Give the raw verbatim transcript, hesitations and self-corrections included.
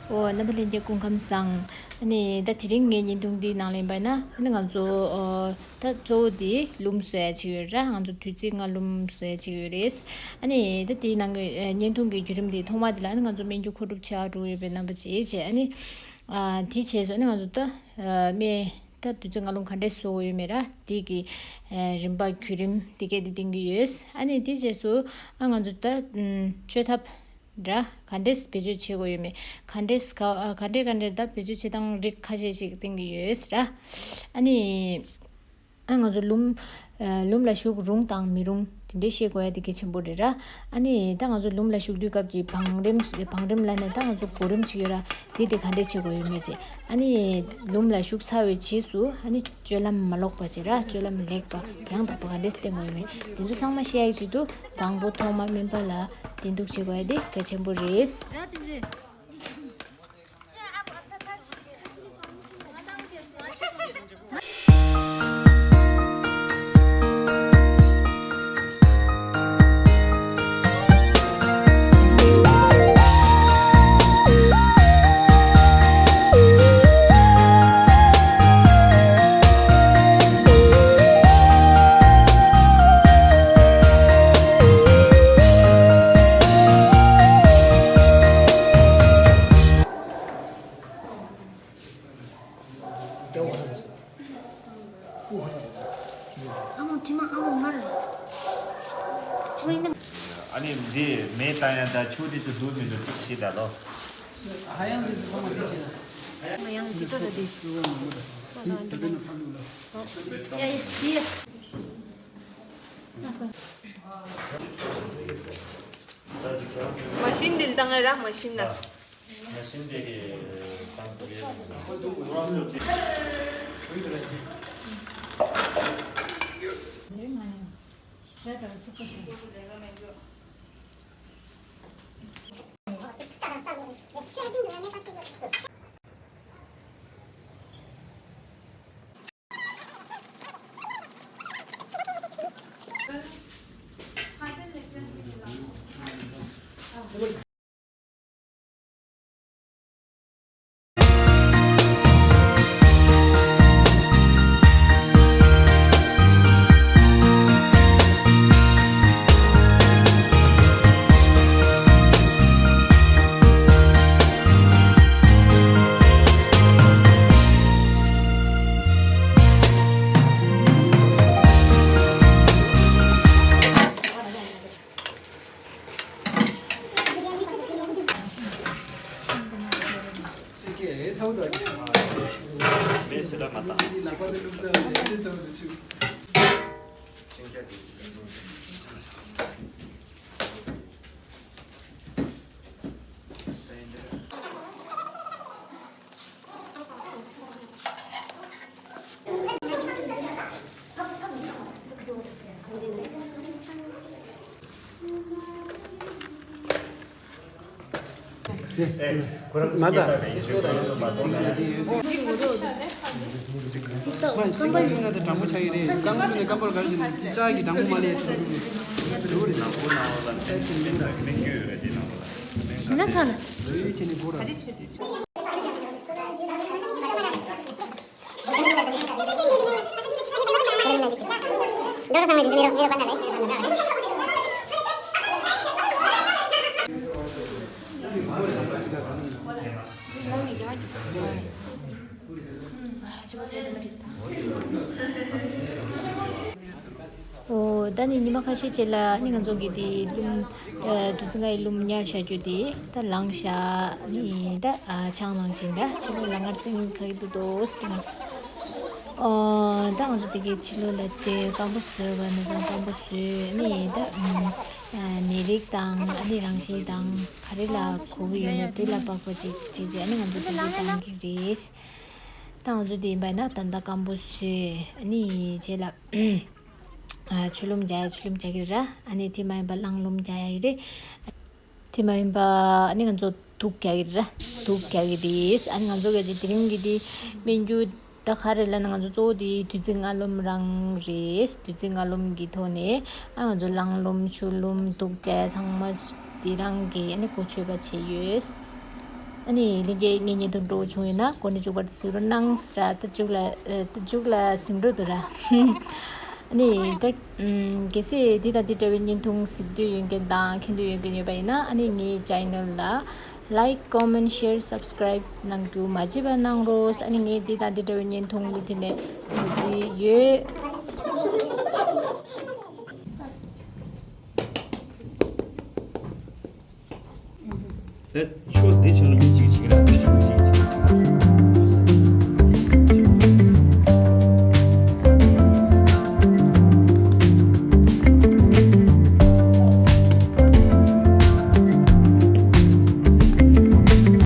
ཨོ། རྣམ་པ་ལྷན་རྒྱས་སྐུ་ཁམས་བཟང་། ཨ་ནི་ད་དེ་རིང་ངའི་བརྙན་ཐུང་འདིའི་ནང་ལ་ཡིན་པ་ན། ཨ་ནི་ང་ཚོ་ཨོ་ད་གཙོ་བོ་དེ་ལུམ་བཟོ་ཡ་ཅིག་ཡོད་ར། ང་ཚོ་བདུད་རྩི་ལྔ་ལུམ་བཟོ་ཡ་ཅིག་ཡོད་རེད། ཨ་ནི་ད་དེའི་ནང་གི་ཨ་བརྙན་ཐུང་གི་བརྒྱུད་རིམ་དེ་ཐོག་མ་དེ་ལ། ཨ་ནི་ང་ཚོ་སྨན་རྒྱུ་མཁོ་སྒྲུབ་བྱེད་ཡ་འགྲོ་ཡོད་པའི་རྣམ་པ་ཅིག་བྱས། ཨ་ནི་ཨ་དེ་བྱས་སོང་། ཨ་ནི་ང་ཚོ་ད་ཨ་སྨན་ད་བདུད་རྩི་ལྔ་ལུམ་ག་འདྲས་བཟོ་དགོས་ཡོད་མེད་ར། དེ་གི་ཨ་རིམ་པ་བརྒྱུད་རིམ་དེ་གས་དེ་བསྟན་གྱི་ཡོད། ཨ་ནི་དེ་རྗེས་སུ་ཨ་ང་ཚོ་ད་ཨམ་བཅོས་ཐབས་ར་ག་འདྲས་བེད་སྤྱོད་བྱེད་དགོས་ཡོད་མེད། ག་འདྲས་ག་ཨ་ག་འདྲས་ག་འདྲས་ད་བེད་སྤྱོད་བྱེད་སྟངས་རིགས་ཁ་ཤས་ཤིག་བསྟན་གྱི་ཡོད་ར། ཨ་ནི་ཨ་ང་ཚོ་ལུམ་ཨ་ལུམ་ལ་ཞུགས་རུང་དང་མི་རུང་དེ་འདྲས་ཤེས་དགོས་ཡ་དེ་གལ་ཆེན་པོ་རེད་ར། ཨ་ནི་ད་ང་ཚོ་ལུམ་ལ་ཞུགས་དུས་སྐབས་ཀྱི་བང་རིམ་བང་རིམ་ལབ་ནས་ད་ང་ཚོ་གོ་རིམ་ཅིག་ཡོད་ར། དེ་དེ་ག་འདྲས་བྱེད་དགོས་ཡོད་མེད་ཅེས། ཨ་ནི་ལུམ་ལ་ཞུགས་ཚར་བའི་རྗེས་སུ་ཨ་ནི་སྤྱོད་ལམ་མ་ལོག་པ་བྱེད་ར། སྤྱོད་ལམ་ལེགས་པ་ཡང་དག་པ་ག་འདྲས་བསྟེན་དགོས་ཡོད་མེད་དེ་ཚོ་ཚང་མ་ཤེས་ཡག་ཆེད་དུ། དང་པོ་ཐོག་མ་སྨན་པ་ལ་བསྟེན་གཏུགས་བྱེད་དགོས་ཡ་དེ་གལ་ཆེན་པོ་རེད། ཨ་མོ་དྲི་མ། ཨ་མོ་མར། དྲི་མ་ཡིན་ན། ཨ་ནི་འདི་མེ་བཏང་ཡ་ད་ཆུ་འདི་ཚོ་འདུག་མི་འདུག་ཅིག་ཤེས་ད་ལོ། ཧ་ཡང་འདི་ཚོ་ཚང་མ་འདི་བྱེད་ད། ཧ་ཡང་འདི་ཚོ་འདི། ད་ད་ད་ད་ཕ་ལུག་ལ། ཡ་ཡ་འདི། མ་ཤིན་འདི་བཏང་ཡ་ར། མ་ཤིན་ན། མ་ད། མ་སེམས་པ་ཡོད་ན་ད་དྲང་པོ་ཆགས་ཀྱི་རེད། རྐང་བཙུགས་ནས་སྐམ་པོར་ག་རེ་བྱས་ནས་ལྕགས་ཀྱི་དྲང་པོ་མ་ལས་ཚུར་འགྲོ་གི་རེད། ན་ཚ་ན། ཨོ། ད་ནི་ཉི་མ་ཁ་ཤས་རྗེས་ལ་ནི་ང་ཚོ་གི་དེ་ལུམ་ཨ་དུས་ཚོད་ལྔའི་ལུམ་ཉར་བཞག་རྒྱུ་དེ་ད་ལངས་ཤག་ནི་ད་ཨ་ཆང་ལངས་བཞིན་ར། ཕྱི་ལོགས་ལ་ངར་སེང་ག་གི་འདུག་དོ་ཟེར་ན། ཨོ། ད་ང་ཚོ་དེ་གའི་ཕྱི་ལོགས་ལ་དེ་སྐམ་པོ་བཟོས་པ་ནི་སང་སྐམ་པོ་བཟོས་ནི་ད་ཨ་ནད་རིགས་དང་ཨ་ནི་རང་བཞིན་དང་ག་རེ་ལ་གོ་གི་ཡོད་ན་དེ་ལ་དཔག་པ་ཅིག་བྱས་བྱས་ནི་ང་ཚོ་དེ་ཚོ་བཏང་གི་རེད། ད་ང་ཚོ་དེ་ཡིན་པ་ན་ད་ལྟ་སྐམ་པོ་བཟོས་ནི་རྗེས་ལ། ཨ་ཆུ་ལུམ་རྒྱག་ཡ་ཆུ་ལུམ་རྒྱག་གི་ར། ཨ་ནི་དེ་མ་ཡིན་པ་རླངས་ལུམ་རྒྱག་ཡ་ཡོད་རེད། དེ་མ་ཡིན་པ་ཨ་ནི་ང་ཚོ་དུག་རྒྱག་གི་ར། དུག་རྒྱག་གི་རེད། ཨ་ནི་ང་ཚོ་ག་ཅིག་དེ་རིང་གི་དེ་སྨན་རྒྱུ་ད་ག་རེ་ལབ་ན་ང་ཚོ་གཙོ་བོ་དེ་བདུད་རྩི་ལྔ་ལུམ་རང་རེད། བདུད་རྩི་ལྔ་ལུམ་གི་ཐོག་ནས་ཨ་ང་ཚོ་རླངས་ལུམ་ཆུ་ལུམ་དུག་རྒྱག་ཡ་ཚང་མ་དེ་རང་གི་ཨ་ནི་གོ་ཆོད་པ་བྱས་ཡོད། ཨ་ནི་ལྷན་རྒྱས་ངའི་བརྙན་ཐུང་འགྲོ་བྱུང་ཡོད་ན་འགོ་ནས་མཇུག་བར་དུ་གཟིགས་རོགས་གནང་ཟེར། ད་མཇུག་ལ་ཨ་ད་མཇུག་ལ་ཟིན་འགྲོ་འདུག་ར། ཨ་ནི་ད་ཨམ་གལ་སྲིད་འདི་དང་འདི་འདྲ་བའི་བརྙན་ཐུང་གཟིགས་འདོད་ཡོད་མཁན་དང་མཁྱེན་འདོད་ཡོད་མཁན་ཡོད་པ་ཡིན་ན། ཨ་ནི་ངའི་ཅེ་ནལ་ལ་like, comment, share, subscribe གནང་རྒྱུ་མ་བརྗེད་པ་གནང་རོགས། ཨ་ནི་ངས་འདི་དང་འདི་འདྲ་བའི་བརྙན་ཐུང་མུ་མཐུད་ནས་བཟོ་རྩིས་ཡོད། ད་ཁྱོད་འདི་བྱས་ན་མི་གཅིག